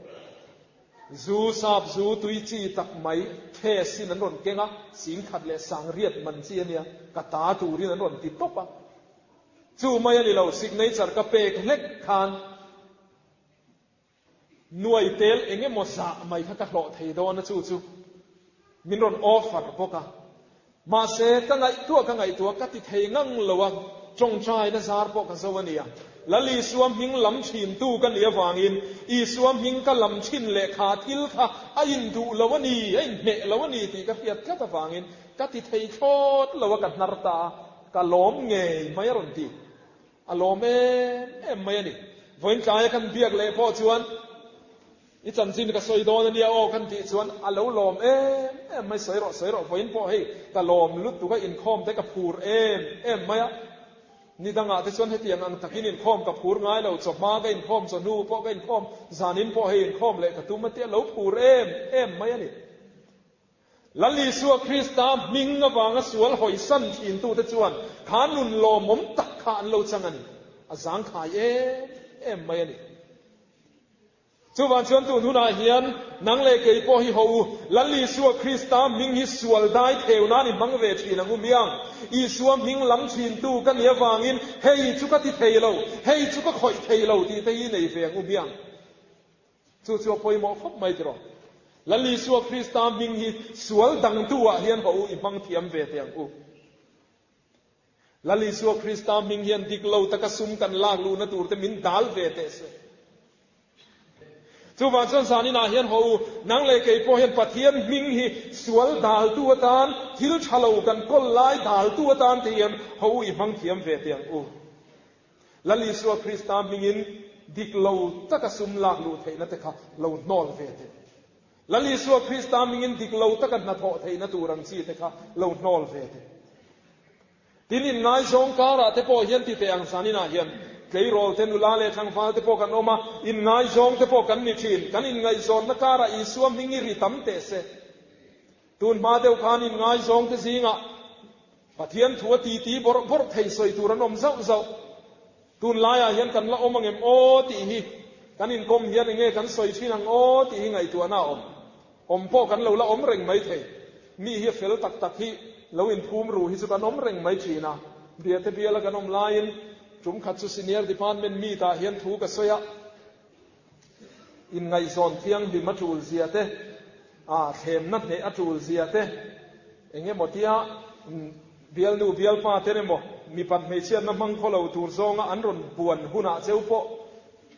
Zu, sap zu, tui chi tak mai case in an rawn keng a, singkhat leh sangriat man chi a nia, ka ta turin an rawn ti tawp a. Chu mai a ni lo, signature ka pek hlek khan Nuai tel eng emaw zah mai kha ka hlawh thei dawn a chu chu min rawn offer bawk a. Mahse, ka ngaihtuah ka ngaihtuah ka ti thei ngang lo a, tawngtaina zar pawh ka zo a nia. Lal Isua hming lam thintu ka nih avangin Isua hming ka lam thin leh kha thil kha a induh lo a ni, a inhmeh lo a ni tih ka hriat tlat avangin ka ti thei thlawt lo a, ka hnar ta a, ka lawm ngei mai a rawn ti. A lawm em em mai a ni. Vawiin tlaia kan biak leh pawh chuan i chanchin ka sawi dawn a nia aw kan tih chuan a lo lawm em em mai, sawi rawh sawi rawh vawiin pawh hei ka lawm lutuk a inkhawm te ka phur em em mai a. Ni dangah te chuan hetiang ang takin inkhawm ka phur ngai lo, chawhma ka inkhawm, chawhnu pawh ka inkhawm, zanin pawh hei inkhawm leh ka tum a tia lo phur em em mai a ni. Lal Isua Krista hming avanga sual hawisan thintute chuan kha nun lawmawm tak kha an lo chang a ni. A zangkhai em em mai a ni. Chuvang chuan tun hunah hian nang leh kei pawh hi ho u, Lal Isua Krista hming hi sual dai theu nan i hmang ve thin ang u miang. Isua hming lam thintu ka nih avangin hei chu ka ti thei lo, hei chu ka khawih thei lo tih te hi nei ve ang u miang. Chu chu a pawimawh khawp mai tiraw? Lal Isua Krista hming hi sual dangtu ah hian haw u i hmang thiam ve teh ang u. Lal Isua Krista hming hian dik lo taka sum kan lak luhna tur te min dal ve teh se. Chuvang chuan zanin ah hian haw u, nang leh kei pawh hian Pathian hming hi sual daltu atan, thil tha lo kan kawl lai daltu atan te hian haw u i hmang thiam ve teh ang u. Lal Isua Krista hmingin dik lo taka sum lak luh theihna te kha lo hnawl ve teh. Lal Isua Krista hmingin dik lo taka hnathawh theihna tur ang chi te kha lo hnawl ve teh. Tin, inngaizawng karah te pawh hian ti teh ang zaninah hian tleirawl te, nula leh tlangval te pawh kan awm a, inngaizawng te pawh kan ni thin. Kan inngaihzawnna karah Isua hming i ri tam teh se. Tun hma deuh khan inngaizawng te zingah Pathian thu a titi bawrh bawrh thei sawi tur an awm zauh zauh. Tun laiah hian kan la awm ang em aw tih hi kan inkawm hian enge kan sawi thin ang aw tih hi ngaihtuahna a awm. Awm pawh kan lo la awm reng mai thei. Mi hi a fel tak tak hi lo inphum ru hi chu kan awm reng mai thin a. Biate biala kan awm laiin tum khat chu Senior Department meet ah hian thu ka sawi a. Inngaihzawn thianghlim a tul zia te, a thlemna hneh a tul zia te, eng emaw tia bialnu bialpa te emaw mipat hmeichhiatna hmang khaw lo tur zawnga an rawn buan hunah cheu pawh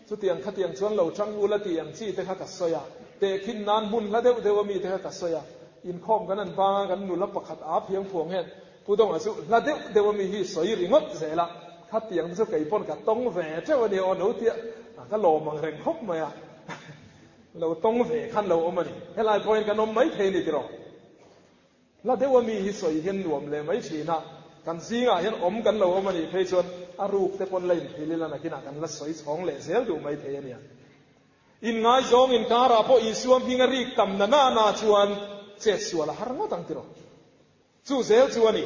chutiang khatiang chuan lo tang ula tih ang chi te kha ka sawi a, tehkhin nan hmun hla deuh deuh ami te kha ka sawi a, inkhawm kan an banga kan nula pakhat a phiang phuang hian Pu Donga chu hla deuh deuh ami hi sawi ringawt zel a, khatiang te chu kei pawn ka tawng ve teuh a nia aw lo tia ka lawm ang reng khawp mai a, lo tawng ve khan lo awm a ni. Helai pawh hian kan awm mai thei a ni tiraw? Hla deuh ami hi sawi hian nuam leh mai thin a, kan zingah hian awm kan lo awm a nih phei chuan a ruk te pawn la inhrilh ila nakinah kan la sawi chhawng leh zel duh mai thei a nia. Inngaizawng inkarah pawh Isua hming a rik tam na na na chuan chet sual a har ngawt ang tiraw? Chu zel chu a ni.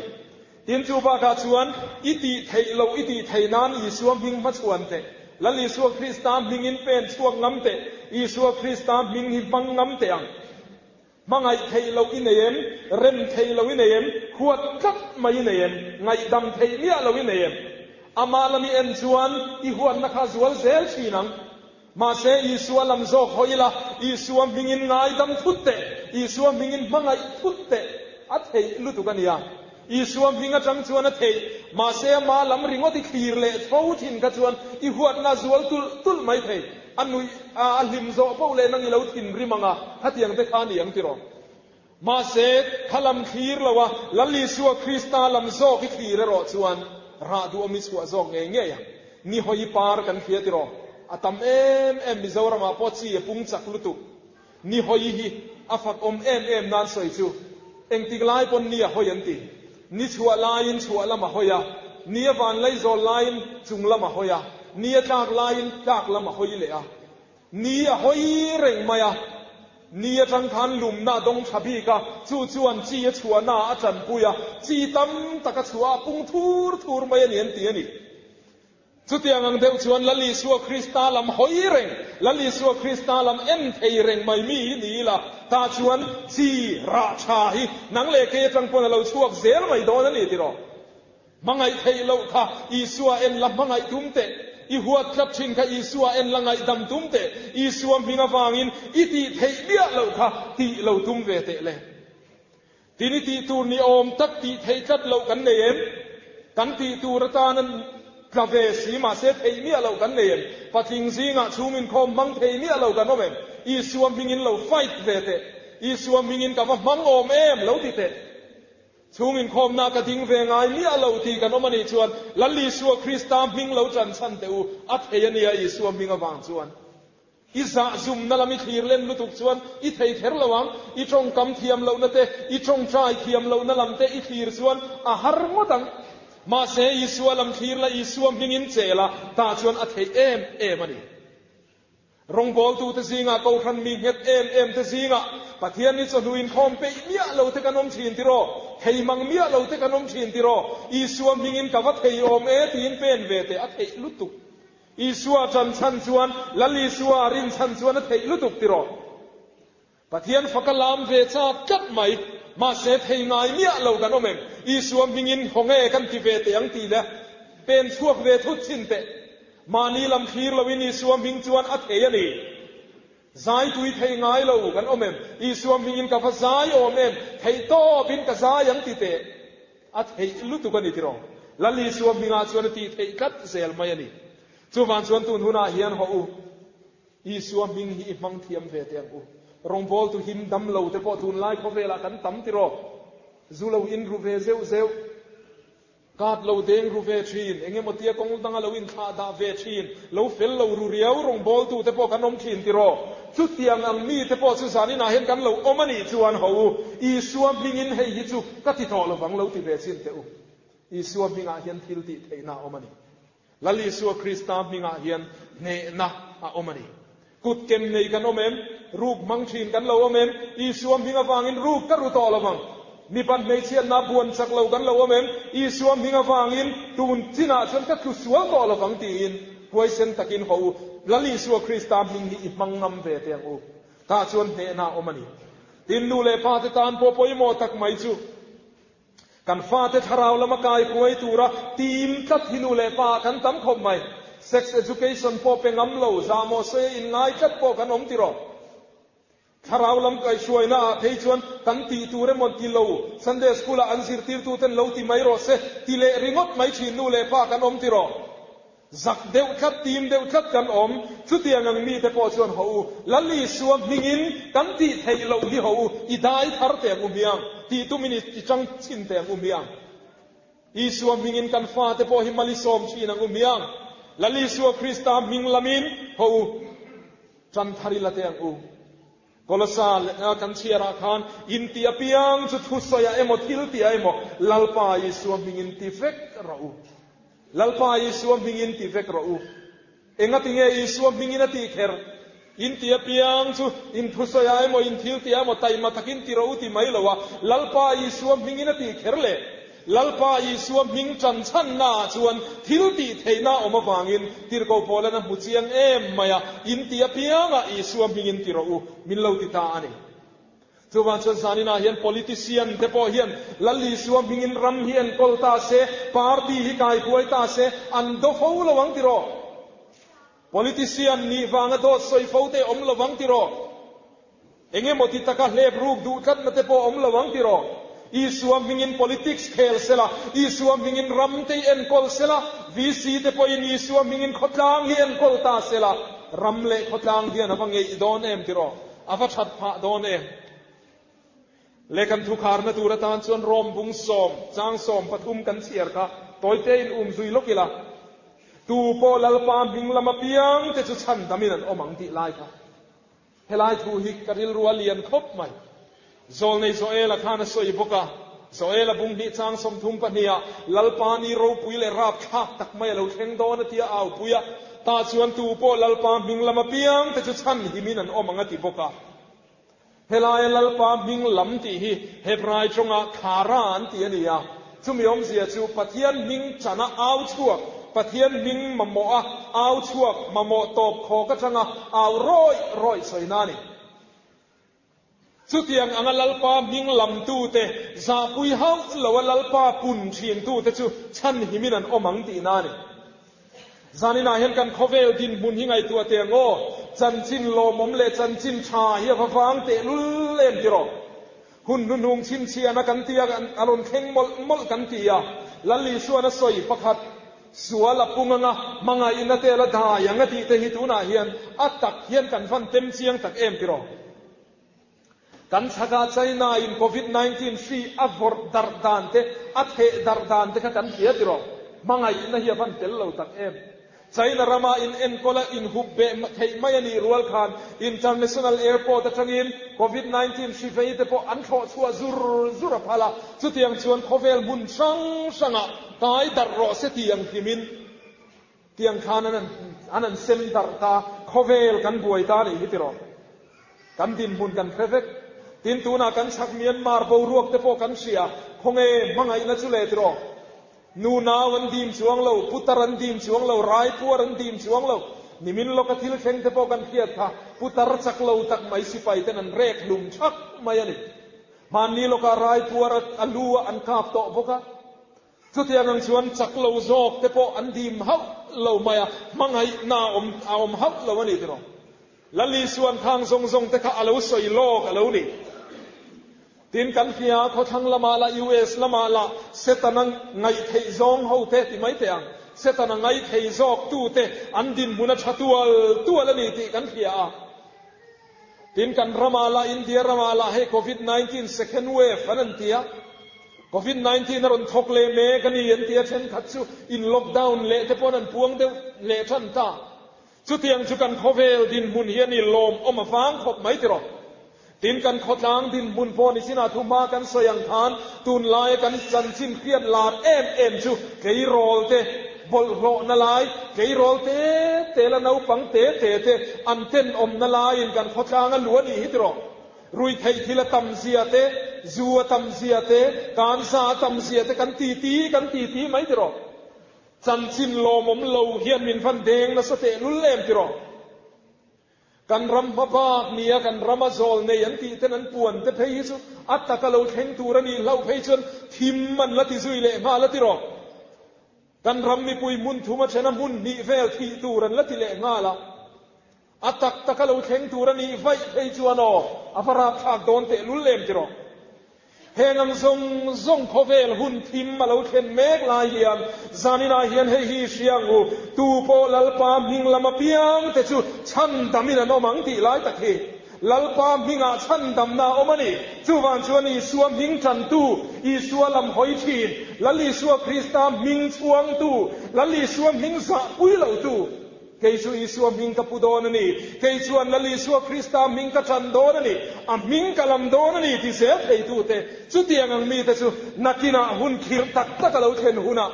Tin, chu bakah chuan i tih theih loh i tih theih nan Isua hming hmachhuan teh. Lal Isua Krista hmingin pen chhuak ngam teh. Isua Krista hming hi hmang ngam teh ang. Hmangaih theih loh i nei em? Rem theih loh i nei em? Huat tlat mai i nei em? Ngaihdam theih miah loh i nei em? Amah lam i en chuan i huatna kha zual zel thin ang. Mahse, Isua lam zawk haw ila, Isua hmingin ngaidam thut teh, Isua hmingin hmangaih thut teh a theih lutuk a nia. Isua hming atang chuan a theih, mahse ama lam ringawt i thlir leh tho thin kha chuan i huatna zual tulh tulh mai thei. A nuih a, a hlim zawh poh leh nang i lo thinrim ang a, khatiang te kha a ni ang tiraw? Mahse, kha lam thlir lo a, Lal Isua Krista lam zawk i thlir erawh chuan rah duhawm i chhuah zawk ngei ngei ang. Ni hawi par kan hria tiraw? A tam em em Mizoramah pawh chi a pung chak lutuk. Ni hawi hi a fak awm em em nan sawi chu engtik lai pawn ni a hawi an ti. Ni chhuah laiin chhuah lam a hawi a, ni a van laizawl laiin chung lam a hawi a, ni a tlak laiin tlak lam a hawi leh a. Ni a hawi reng mai a, ni atang khan lumna a dawng tha bik a, chu chuan chi a chhuahna a tanpui a, chi tam tak a chhuah a pung thur thur mai a ni an ti a ni. Chutiang ang deuh chuan Lal Isua Krista lam hawi reng, Lal Isua Krista lam en thei reng mai mi hi ni ila, tah chuan chi rah tha hi nang leh kei atang pawn a lo chhuak zel mai dawn a ni tiraw? Hmangaih theih loh kha Isua en la hmangaih tum teh, i huat tlat thin kha Isua en la ngaihdam tum teh, Isua hming avangin i tih theih miah loh kha tih lo tum ve teh le. Tin i tih tur ni awm tak tih theih tlat loh kan nei em? Kan tih tur atana tla ve si mahse theih miah loh kan nei em? Patling zingah chhung inkhawm hmang thei miah lo kan awm em? Isua hmingin lo fight ve teh, Isua hmingin ka va hmang awm em lo ti teh. Chhung inkhawmna ka ding ve ngai miah lo tih kan awm a nih chuan Lal Isua Krista hming lo ṭan chhan teh u, a thei a nia Isua hming avang chuan. I zah zumna lam i thlir len lutuk chuan i thei kher lo ang, i ṭawngkam thiam lohna te, i ṭawngṭai thiam lohna lam te i thlir chuan a har ngawt ang. Mahse Isua lam thlir la Isua hmingin chel a, tah chuan a theih em em a ni. Rawngbawltute zingah Kohhran mi nghet em em te zingah Pathian ni chawhnu inkhawm peih miah lo te kan awm thin tiraw? Thei mang miah lo te kan awm thin tiraw? Isua hmingin ka va thei awm e tiin pen ve teh a theih lutuk. Isua tan chhan chuan Lal Isua rin chhan chuan a theih lutuk tiraw? Pathian faka lam ve chak tlat mai. Mahse thei ngai miah lo kan awm em? Isua hmingin haw nge kan ti ve teh ang tih le pen chhuak ve thut chin teh. Mahni lam thlir loin Isua hming chuan a thei a ni. Zai tui thei ngai lo kan awm em? Isua hmingin ka va zai awm em? Theih tawpin ka zai ang ti teh. A theih lutuk a ni tiraw? Lal Isua hmingah chuan a tih theih tlat zel mai a ni. Chuvang chuan tun hunah hian haw u. Isua hming hi i hmang thiam ve teh ang u. Rawngbawltu him dam lo te pawh tunlai khawvelah kan tam tiraw? Zu lo in ru ve zeuh zeuh, kat lo deng ru ve thin, eng emaw tia kawng danga lo inthlah dah ve thin, lo fel lo ru riau rawngbawltu te pawh kan awm thin tiraw? Chutiang ang mi te pawh chu zaninah hian kan lo awm a nih chuan ho u, Isua hmingin hei hi chu ka ti tawh lovang lo ti ve chin teh u. Isua hmingah hian thil tih theihna a awm a ni. Lal Isua Krista hmingah hian hnehna a awm a ni. Kut kem nei kan awm em? Ruk hmang thin kan lo awm em? Isua hming avangin ruk ka ru tawh lo vang. Mipat hmeichhiatna buan chak lo kan lo awm em? Isua hming avangin tun chinah chuan ka tlu sual tawh lo vang tiin huaisen takin haw u. Lal Isua Krista hming hi i hmang ngam ve teh ang u. Tah chuan hnehna a awm a ni. Tin, nu leh pa te tan pawh pawimawh tak mai chu. Kan fate thlarau lama kai huai tura team tlat hi nu leh pa kan tam khawp mai. Sex education pawh pe ngam lo, zahmawh sawi a inngai tlat pawh kan awm tiraw. Thlarau lam kaihhruaina ah phei chuan kan tih tur emaw ti lo, Sunday school ah an zirtirtu ten lo ti mai rawh se ti leh ringawt mai thin nu leh pa kan awm tiraw. Zak deuh tlat, tim deuh tlat kan awm. Chutiang ang mite pawh chuan haw u, Lal Isua hmingin kan tih theih loh hi haw u, i dai thar teh ang u hmiang, tih tumin i chang chhin teh ang u hmiang. Isua hmingin kan fate pawh hi mal i sawm thin ang u hmiang. Lal Isua Krista hming lamin haw u, tan thar i la teh ang u. Kolosa kan chhiarah khan inti apiang chu thusawiah emaw thil tihah emaw Lalpa Isua hmingin ti vek rawh u. Lalpa Isua hmingin ti vek rawh u. Engati nge Isua hmingin a tih kher? Inti apiang chu in thusawiah emaw in thil tihah emaw taima takin ti rawh u ti mai lo a, Lalpa Isua hmingin a tih kher le? Lalpa Isua hming ṭan chhannaah chuan thil tih theihna a awm avangin tirhkoh Paulan a hmu chiang em mai a, In ti apiangah Isua hmingin ti rawh u, min lo ti ta a ni. Chuvang chuan zaninah hian politician te pawh hian Lal Isua hmingin ram hi enkawl ta se, party hi kaikuai ta se, an do fo lo ang tiraw? Politician nih vanga dawt sawi fo te awm lo ang tiraw? Eng emaw ti taka hlep ruk duh tlatna te pawh awm lo ang tiraw? Isua hmingin politics khel sela, Isua hmingin ram te hi enkawl sela, VC te pawhin Isua hmingin khawtlang hi enkawl ta sela, ram leh khawtlang hian a va ngeih dawn em tiraw? A va that phah dawn em? Le kan thukharna tur atan chuan Rom bung sawm, chang 13 kan chhiar kha tawite in um zui lawk ila. Tu pawh Lalpa hming lama piang te chu chhandamin an awm ang tih lai kha. Helai thu hi ka rilru a lian khawp mai. Zawlnei Joela khan a sawi bawk a, Joela bung hnih chang 32 ah Lalpa ni ropui leh rapthlak tak mai a lo thleng dawn a tia au pui a, tah chuan tu pawh Lalpa hming lama piang te chu chhan himin an awm ang a ti bawk a. Helaia Lalpa hming lam tih hi Hebrai tawngah Khara an ti a ni a, chumi awmzia chu Pathian hming chana au chhuak, Pathian hming mamawha au chhuak, mamawh tawp khawk atanga au rawih rawih sawina a ni. Chutiang anga Lalpa hming lamtute zahpui hauh loa Lalpa pun thintute chu chhanhimin an awm ang tihna a ni. Zaninah hian kan khawvel dinhmun hi ngaihtuah teh ang aw, chanchin lawmawm leh chanchin tha hi a va vang tehlul em tiraw? Hun hnuhnung chhinchhiahna kan ti a, a rawn thleng mawlh mawlh kan ti a, Lal Isuan a sawi pakhat, sual a pung anga hmangaihna te la dai ang a tih te hi tunah hian a tak hian kan van tem chiang tak em tiraw? Kan chhakah China in Covid 19 hri a vawrh darh dan te, a theh darh dan te kha kan hria tiraw? Hmangaihna hi a van tel lo tak em? China rama in enkawl a inhup beh theih mai a nih rual khan International Airport atangin Covid 19 hri vei te pawh an thlawh chhuah zur zur a phal a, chutiang chuan khawvel hmun hrang hrangah kai darh rawh se tih ang hlimin Tiang khan an an an sem darh ta, khawvel kan buai ta nih hi tiraw? Kan dinhmun kan hre vek. Tin tunah kan chhak Myanmar boruak te pawh kan hria, khawnge hmangaihna chu le tiraw? Nu nau an dim chuang lo, putar an dim chuang lo, raipuar an dim chuang lo. Nimin lawka thil thleng te pawh kan hriat kha, putar chak lo tak mai sipai ten an rek hlum thak mai a ni. Hmanni lawka raipuar a lu a an kap tawh bawk a. Chutiang ang chuan chak lo zawk te pawh an dim hauh lo mai a, hmangaihna a awm a awm hauh lo a ni tiraw? Lal Isuan khang zawng zawng te kha a lo sawi lawk a lo ni. Tin kan hria khawthlang lamah lah US lamah lah Setana ngaihtheih zawng ho te ti mai teh ang, Setana ngaithei zawk tu te an dinhmun a tha tual tual a ni tih kan hria a. Tin kan ramah lah India ramah lah hei Covid 19 second wave an an ti a, Covid 19 a rawn thawk leh mek a ni an ti a, thenkhat chu in lockdown leh te pawn an puang deuh leh than ta. Chutiang chu kan khawvel dinhmun hi a ni lawmawm a vang khawp mai tiraw. Tin kan khawtlang dinhmun pawh ni chinah thuhma kan sawi ang khan tunlaia kan chanchin hriat lar em em chu tleirawl te Bawlhhlawhna lai, tleirawl te te la naupang te te te an tenawmna laiin kan khawtlang a lu a nih hi tiraw? Ruitheih thil a tam zia te, zu a tam zia te, kansa a tam zia te kan ti ti kan ti ti mai tiraw? Chanchin lawmawm lo hian min van deng nasa tehlul em tiraw? Kan ram hma bak nia kan rama zawl nei an tih ten an puan te phei hi chu a taka lo thleng tur a nih hlauh phei chuan thim an la ti zui leh nghal a tiraw? Kan ram mipui hmun thum a then a hmun hnih vel thih tur an la ti leh nghal a, a tak taka lo thleng tur a nih vaih phei chuan aw, a va rapthlak dawn tehlul em tiraw? Heng ang zawng zawng khawvel hun thim a lo thlen mek lai hian zaninah hian hei hi hria ang u, tu pawh Lalpa hming lam apiang te chu chhandamin an awm ang tih lai tak hi. Lalpa hmingah chhandamna a awm a ni. Chuvang chuan Isua hming tantu, Isua lam hawi thin, Lal Isua Krista hming chhuangtu, Lal Isua hming zahpui lotu, kei chu Isua hming ka pu dawn a ni, kei chuan Lal Isua Krista hming ka tan dawn a ni, a hming ka lam dawn a ni ti zel theitute, chutiang ang mite chu nakinah hun khirh tak tak a lo thlen hunah,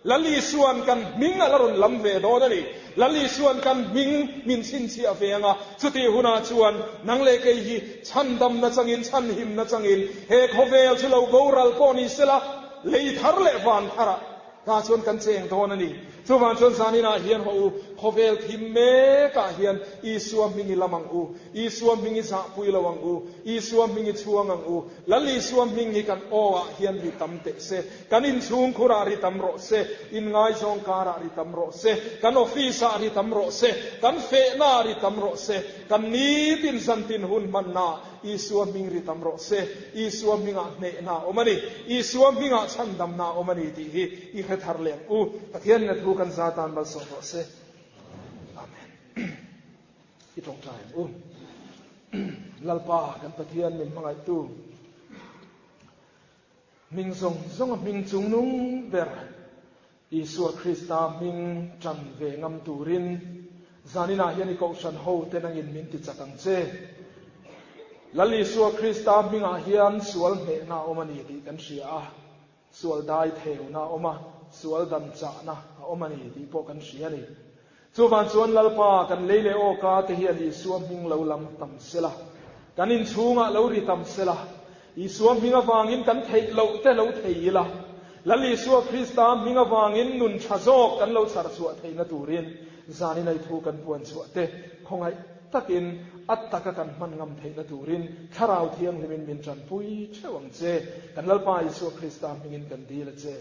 Lal Isua'n kan hming a la rawn lam ve dawn a ni. Lal Isua'n kan hming min chhinchhiah ve ang a, chutih hunah chuan nang leh kei hi chhandamna changin, chhanhimna changin he khawvel chu lo boral pawh ni sela, lei thar leh van tharah ta chuan kan cheng dawn a ni. Chuvang chuan zaninah hian haw u, khawvel thim mekah hian Isua hming i lam ang u, Isua hming i zahpui lo ang u, Isua hming i chhuang ang u, Lal Isua hming hi kan aw ah hian ri tam teh se, kan inchhung khur ah ri tam rawh se, inngaizawng kar ah ri tam rawh se, kan office ah ri tam rawh se, kan fehna ah ri tam rawh se, kan nitin zantin hun hmanna ah Isua hming ri tam rawh se, Isua hming ah hnehna a awm a ni, Isua hming ah chhandamna a awm a ni tih hi i hre thar leh ang u. Pathian in a thu kan za tan malsawm rawh se. Amen. I tawngtai ang u. Lalpa kan Pathian min hmangaihtu hming zawng zawng a hming chung nung ber. Isua Krista hming ṭan ve ngam turin zaninah hian i kohhran hote nangin min ti chak ang che. Lal Isua Krista hmingah hian sual hnehna a awm a ni tih kan hria a, sual dai theuna a awm a, sual dan chahna a awm a ni tih pawh kan hria a ni. Chuvang chuan Lalpa kan lei leh awka te hian Isua hming lo lam tam sela, kan inchhungah lo ri tam sela, Isua hming avangin kan theih loh te lo thei ila, Lal Isua Krista hming avangin nun tha zawk kan lo chhar chhuah theihna turin zanin ai thu kan puan chhuah te khawngaih takin a taka kan hman ngam theihna turin Thlarau Thianghlimin min tanpui theuh ang che. Kan Lalpa Isua Krista hmingin kan dil a che.